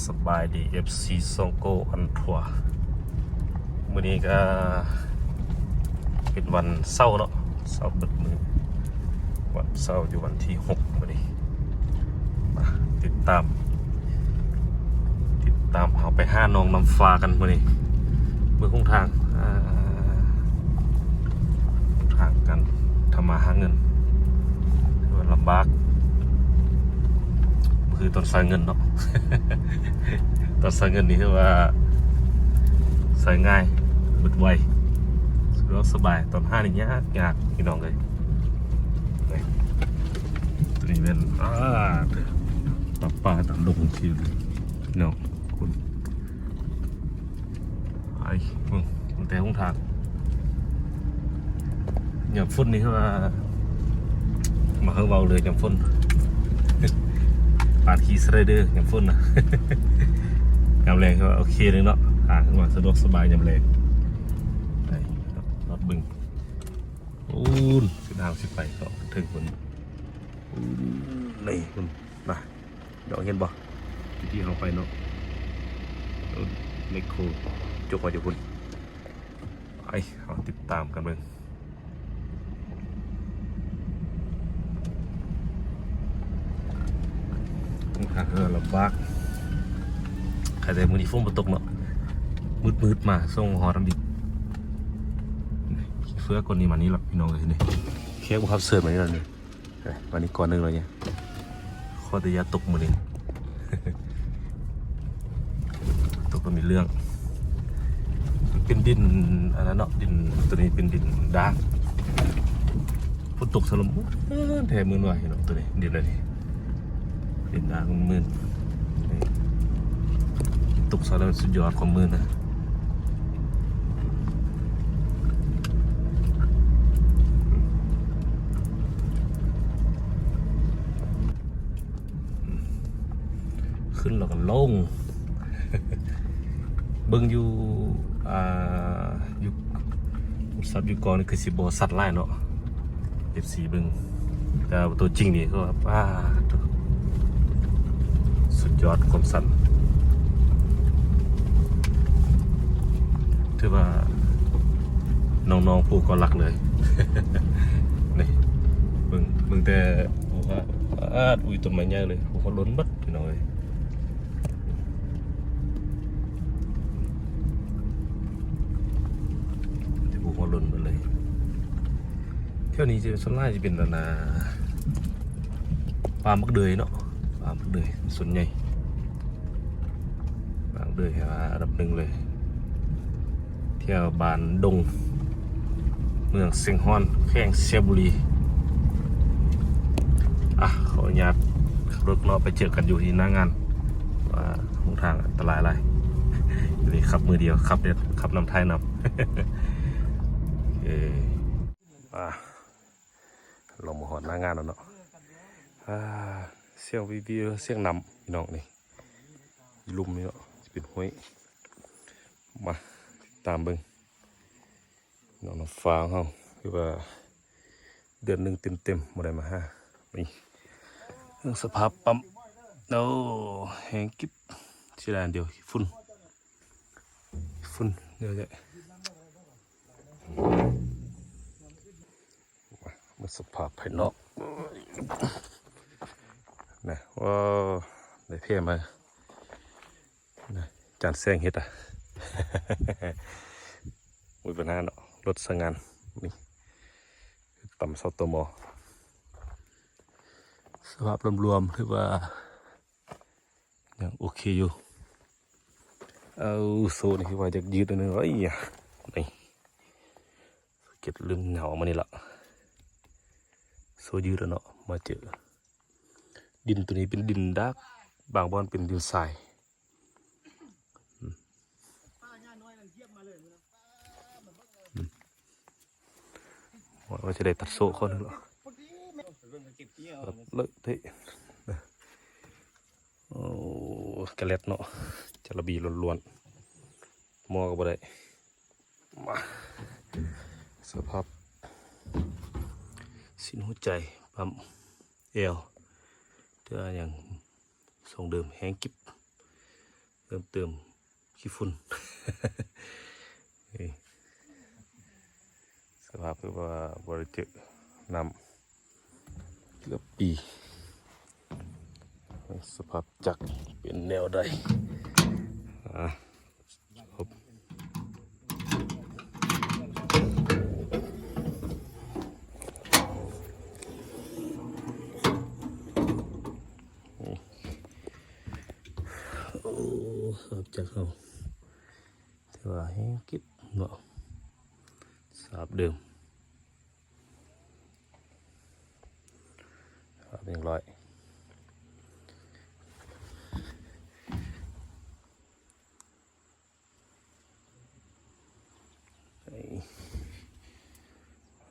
ສະບາຍດີ ເອັຟຊີ ຊ່ອງໂກອັນທົວ ມື້ນີ້ກໍເປັນວັນເສົາເນາະ ເສົາເບິດມື້ ວັນເສົາຢູ່ວັນທີຫົກມື້ນີ້ ມາຕິດຕາມ ຕິດຕາມເຮົາໄປຫາໜອງນ້ຳຟ້າກັນມື້ນີ້ ເບິ່ງຫົນທາງ ອ່າ ທາງການທຳມາຫາເງິນ ຖືວ່າລຳບາກ ຄືຕອນໃຊ້ເງິນເນາະ ຕອນໃຊ້ເງິນນີ້ຄືວ່າໃຊ້ງ່າຍ ເບິດໄວ ສະດວກສະບາຍ ຕອນຫານີ້ຍາກ ຍາກ ພີ່ນ້ອງເອີຍ ນີ້ ໂຕນີ້ແມ່ນ ອ່າ ຕາມປ່າຕາມດົງທີ່ ພີ່ນ້ອງ ໄປເບິ່ງຕັ້ງແຕ່ຫົນທາງ ຍາມຝົນນີ້ຄືວ່າ ມາເຮີເວົ້າເລີຍຍາມຝົນ ປານຂີ່ສະໄລເດີຍາມຝົນນະ ຍາມແລງຄືວ່າໂອເຄເລີຍເນາະ ທາງຄືວ່າສະດວກສະບາຍຍາມແລງ ໄປ ລອດເບິ່ງ ໂອ້ ເສັ້ນທາງຊິໄປເກາະເທິງພຸ້ນ ນີ້ພຸ້ນນະ ນ້ອງເຫັນບໍ່ ທີ່ເຮົາໄປເນາະ ລົດແມັກໂຄ ຈົກມາຢູ່ພຸ້ນ ໄປ ເຮົາຕິດຕາມກັນເບິ່ງ ທາງເຮືອລຳບາກ ໃຄແຕ່ມື້ນີ້ຝົນບໍ່ຕົກເນາະ ມືດໆ ມາ ສົ່ງຮອດນຳອີກ ຂີ້ເຟືອກ່ອນນີ້ມານີ້ລະ ພີ່ນ້ອງເອີຍ ນີ້ ແຂກບໍ່ຮັບເຊີນມານີ້ລະນີ້ ເອີ ມານີ້ກ່ອນໜຶ່ງແລ້ວນີ້ ຂໍອະນຸຍາດຕົກມື້ນີ້ ຕົກກໍມີເລື່ອງ ມັນເປັນດິນອັນນັ້ນເນາະ ດິນໂຕນີ້ເປັນດິນດາກ ຝົນຕົກສະຫຼົມ ເອີ ແທ້ມື່ນວ່າເນາະ ໂຕນີ້ດິນອັນນີ້ ເປັນດາກມື່ນ ນີ້ ຕົກຊະແລ້ວສຸດຍອດຂອງມື້ນະ ຂຶ້ນແລ້ວກໍລົງ ເບິ່ງຢູ່ ອ່າ ຢູ່ໂທລະສັບຢູ່ກ້ອງນີ້ຄືຊິບໍ່ຊັດຫຼາຍເນາະ ເອັຟຊີ ເບິ່ງ ແຕ່ວ່າຕົວຈິງນີ້ຄືວ່າ ປາດໂທ້ ສຸດຍອດຄວາມຊັນ ຖືວ່ານ້ອງໆ ຜູ້ກໍລັກເລີຍ ນີ້ ເບິ່ງ ເບິ່ງແຕ່ ໂອ້ ປາດ ອຸ້ຍ ຕົ້ນໄມ້ໃຫຍ່ເລີຍ ພູເຂົາຫຼົ່ນໝົດ ພີ່ນ້ອງເອີຍ ແຕ່ພູເຂົາຫຼົ່ນໝົດເລີຍ ແຖວນີ້ຈະສ່ວນຫຼາຍຈະເປັນອັນນ່າ ປ່າໝາກເດືອຍເນາະ ປ່າໝາກເດືອຍສ່ວນໃຫຍ່ ໝາກເດືອຍອັນດັບໜຶ່ງເລີຍ ແຖວບ້ານດົງ ເມືອງຊຽງຮ່ອນ ແຂວງໄຊຍະບູລີ ອ່ະ ຂໍອະນຸຍາດຂັບລົດເນາະ ໄປເຈີກັນຢູ່ທີ່ໜ້າງານ ວ່າຫົນທາງອັນຕະລາຍຫຼາຍ ນີ້ຂັບມືດຽວ ຂັບແດ່ ຂັບນຳ ຖ່າຍນຳ ເອີ ອ່າ ລອງມາຮອດໜ້າງານແລ້ວເນາະ ອ່າ ສຽງວິວໆ ສຽງນ້ຳ ພີ່ນ້ອງ ນີ້ ລຸ່ມນີ້ເນາະ ຊິເປັນຫ້ວຍ ມາຕິດຕາມເບິ່ງ ນ້ອງນ້ຳຟ້າຂອງເຮົາ ຄືວ່າເດືອນໜຶ່ງເຕັມໆ ບໍ່ໄດ້ມາຫາ ນີ້ ເບິ່ງສະພາບປ້ຳ ໂອ້ ແຫ້ງກິບ ເສຍດາຍດຽວ ຝຸ່ນ ຝຸ່ນເຍອະແຍະ ມາເບິ່ງສະພາບພາຍນອກ ນະ ວ້າວ ໄດ້ເພມາ ນະ ຈານແສງເຮັດ ອ່ະ ບໍ່ມີບັນຫາເນາະ ລົດໃຊ້ງານ ນີ້ ຕຳສະຕໍມໍ ສະພາບລວມໆ ຖືວ່າ ຍັງໂອເຄຢູ່ ເອົາ ໂສ້ນີ້ຄືວ່າຢາກຍືດໜ້ອຍໜຶ່ງ ເອີຍ ນີ້ ສະເກັດລຶ້ມເຫງົາອອກມານີ້ລະ ໂສ້ຍືດແລ້ວເນາະ ມາເຈີ ດິນໂຕນີ້ເປັນດິນດາກ ບາງບ່ອນເປັນດິນຊາຍ ອືມ ອືມ ວ່າຈະໄດ້ຕັດໂສ້ເຂົານັ້ນເນາະ ເລີະເທະ ໂອ້ ກະແລັດເນາະ ຈາລະບີລ້ວນໆ ໝໍ້ກໍບໍ່ໄດ້ ມາ ສະພາບ ຊີ້ນຫົວໃຈ ປ້ຳແອວ ເທື່ອຍັງ ຊົງເດີມແຮງກິບ ເຕີມຂີ້ຝຸ່ນ ນີ້ ສະພາບຄືວ່າບໍ່ໄດ້ເຈີນ້ຳເກືອບປີ. ສະພາບຈັກເປັນແນວໃດ? ອາ ໂອ້ ສະພາບຈັກເຮົາ ແຕ່ວ່າແຮງເກັບເນາະ ສະພາບເດີມ ສະພາບຍັງຮ້ອຍ.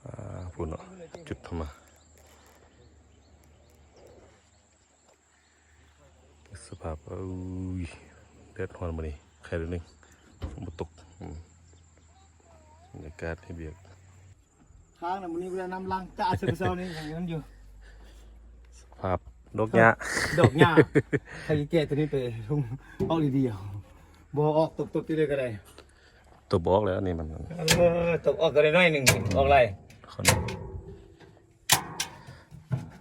ອາ ພຸ້ນເນາະ ຈຸດທຳມາ ສະພາບ ເອີຍ ແດດຮ້ອນມື້ນີ້ ໄຄໜ້ອຍໜຶ່ງ ຝົນບໍ່ຕົກ ອືມ ບັນຍາກາດເຮັດວຽກ. ຄ້າງນະ ມື້ນີ້ບໍ່ໄດ້ນ້ຳລ້າງ ກະເຊົ້ານີ້ຍັງນັ້ນຢູ່ ສະພາບດອກຫຍ້າ ດອກຫຍ້າ ໃຄແກະໂຕນີ້ໄປ ອອກດີໆ ເອົາ ບໍ່ອອກ ຕົບໆ ຕິເລີຍກະໄດ້ ຕົບອອກແລ້ວ ອັນນີ້ມັນ ເອີ ຕົບອອກກະໄດ້ໜ້ອຍໜຶ່ງ ອອກຫຼາຍ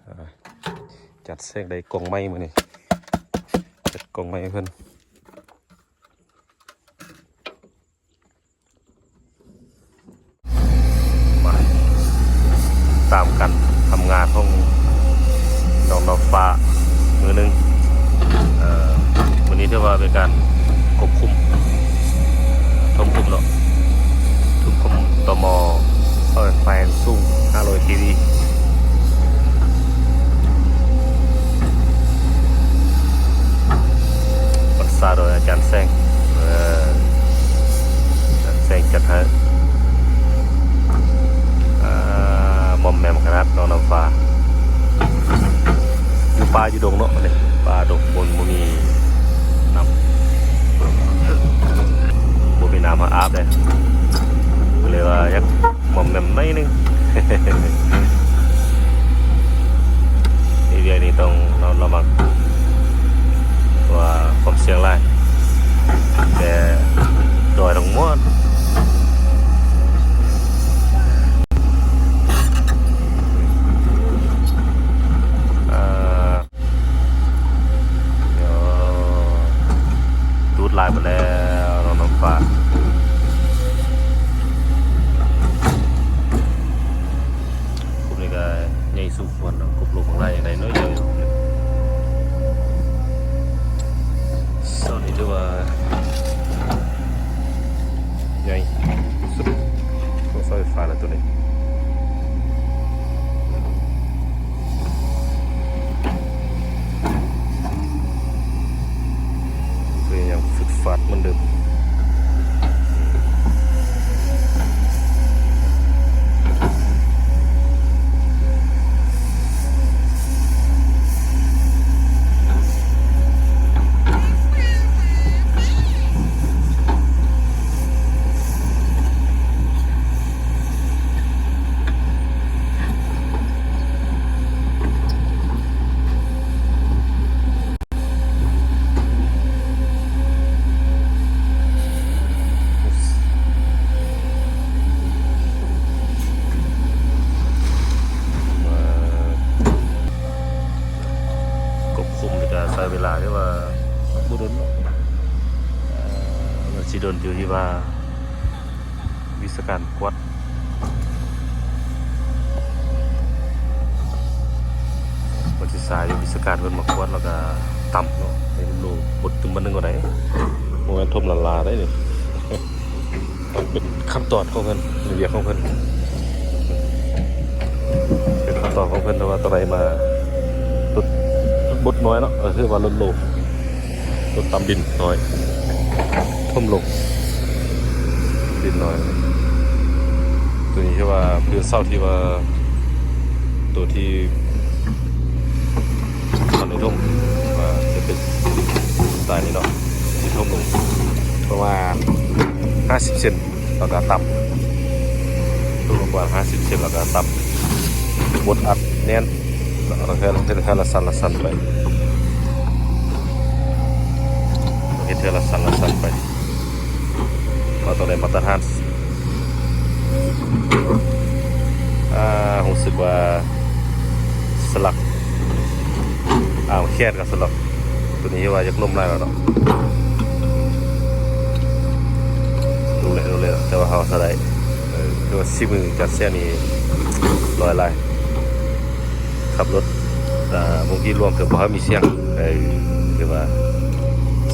ອາ ຈັດແສງໄດ້ກ້ອງໃໝ່ມື້ນີ້ ຈັດກ້ອງໃໝ່ໃຫ້ເພິ່ນ. ມາຕາມການທຳງານຂອງນ້ອງນ້ຳຟ້າມື້ໜຶ່ງ ເອີ ມື້ນີ້ຖືວ່າເປັນການຄວບຄຸມ ເອີ ທົ່ວມຄຸມເນາະ ທົ່ວມຄຸມ ຕມ ເປີດໄຟສູງຫ້າຮ້ອຍ KV ປຶກສາໂດຍອາຈານແສງ ເອີ ອາຈານແສງຈັດໃຫ້ ອ່າ ໝ່ອມແໝມຂະໜາດ ນ້ອງນ້ຳຟ້າ ຢູ່ປ່າຢູ່ດົງເນາະ ນີ້ ປ່າດົງ ບໍ່ ບໍ່ມີນ້ຳ ບໍ່ມີນ້ຳໃຫ້ອາບເດ້ ກະເລີຍວ່າຢາກ ໝ່ອມແໝມໜ້ອຍໜຶ່ງ ເຮັດວຽກນີ້ຕ້ອງລະມັດລະວັງ ເພາະວ່າຄວາມສ່ຽງຫຼາຍ ແຕ່ດອຍທັງໝົດ ເອີ ໂອ້ ຕູດຫຼາຍໝົດແລ້ວ ນ້ອງນ້ຳຟ້າ ກົບນີ້ກະໃຫຍ່ສົມຄວນເນາະ ກົບໂລກຂອງລາຍຍັງໄດ້ໜ້ອຍດຽວຢູ່ ເຊົ້ານີ້ຖືວ່າ ໃຫຍ່ສຸດຂອງເສົາໄຟຟ້າແລ້ວໂຕນີ້ ຄືຍັງຟຶດຟາດເໝືອນເດີມ. ມາ ກົບຄຸມນີ້ກະໃຊ້ເວລາທີ່ວ່າບໍ່ດົນເນາະ ເອີ ມັນຊິດົນຢູ່ທີ່ວ່າວິຊາການກວດ ມັນຊິສາຢູ່ວິຊາການເພິ່ນມາກວດ ແລ້ວກະຕຳເນາະ ໃຫ້ໂລບົດຕື່ມບັດໜຶ່ງກໍໄດ້ ບໍ່ແມ່ນຖົມລ້າໆ ໄດ້ນີ້. ເປັນຂັ້ນຕອນຂອງເພິ່ນ ເປັນວຽກຂອງເພິ່ນ ເປັນຂັ້ນຕອນຂອງເພິ່ນ ແຕ່ວ່າໂຕໃດມາຫຼຸດບົດໜ້ອຍເນາະ ກະຄືວ່າຫຼຸດໂລ ລົດຕຳດິນໜ້ອຍ ຖົມລົງດິນໜ້ອຍ ໂຕນີ້ຄືວ່າຄືເສົາທີ່ວ່າ ໂຕທີ່ ມັນໄດ້ຖົມ ວ່າຈະເປັນສະໄຕລ໌ນີ້ເນາະ ຊິຖົມລົງປະມານຫ້າສິບເຊັນ ແລ້ວກະຕຳ ລົງປະມານຫ້າສິບເຊັນ ແລ້ວກະຕຳ ບົດອັດແໜ້ນ ແລ້ວເຮັດ ເຮັດແຕ່ລະຊັ້ນລະຊັ້ນໄປ ເຮັດ ເທື່ອລະຊັ້ນລະຊັ້ນໄປ ເພາະຕ້ອງໄດ້ມາດຕະຖານ. ອາ ຮູ້ສຶກວ່າສະຫຼັກ ອາ ແຂນກໍສະຫຼັກ ໂຕນີ້ວ່າຢາກລົ້ມຫຼາຍແລ້ວເນາະ. ລົງແລ້ວ ລົງແລ້ວ ແຕ່ວ່າເຮົາສະໄລ ເອີ ແຕ່ວ່າສີມືຈານແຊນນີ້ຮ້ອຍຫຼາຍ. ຂັບລົດ ອາ ບົງກີລວມ ແຕ່ບໍ່ໃຫ້ມີສຽງ ເອີ ຄືວ່າ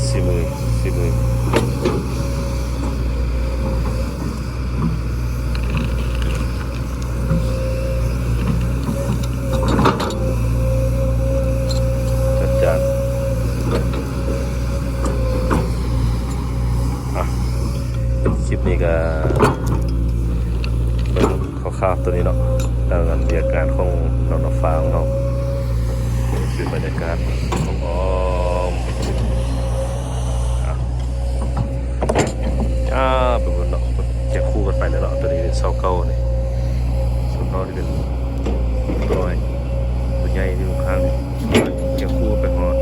ສີມື ສີມື ຈັດຈານ. ອາ ຄລິບນີ້ກໍເບິ່ງຄ່າວໆ ໂຕນີ້ເນາະ ແລ້ວກັນວຽກງານຂອງນ້ອງນ້ຳຟ້າຂອງເຮົາ ຄືບັນຍາກາດອ້ອມໆ ອາ ຍາວໄປພຸ້ນເນາະ ຄຽງຄູ່ກັນໄປເລີຍເນາະ. ໂຕນີ້ເປັນເສົາເກົ່ານີ້ ເສົາເກົ່ານີ້ເປັນນ້ອຍ ໂຕໃຫຍ່ຢູ່ຂ້າງນີ້ ຄຽງຄູ່ໄປຮອດ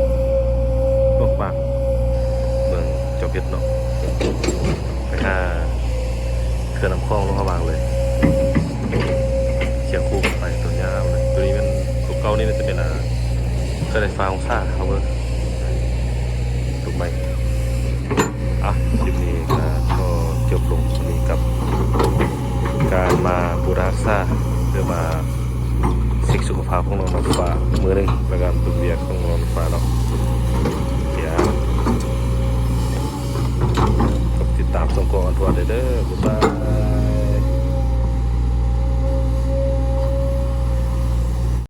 ຫຼວງປາກ ເມືອງຈອມເພັດເນາະ ໄປຫາເຂື່ອນນ້ຳຂອງຫຼວງພະບາງເລີຍ ຄຽງຄູ່ກັນໄປ ໂຕຍາວເລີຍ. ໂຕນີ້ແມ່ນ ໂຕເກົ່ານີ້ແມ່ນຈະເປັນ ອາ ເຂື່ອນໄຟຟ້າຫົງສາ ເຮົາເບິ່ງ ໂຕໃໝ່. ອາ ຄລິບນີ້ກໍຂໍຈົບລົງເທົ່ານີ້ກັບການມາບູລະຮັກສາ ຫຼືວ່າເຊັກສຸຂະພາບຂອງນ້ອງນ້ຳຟ້າ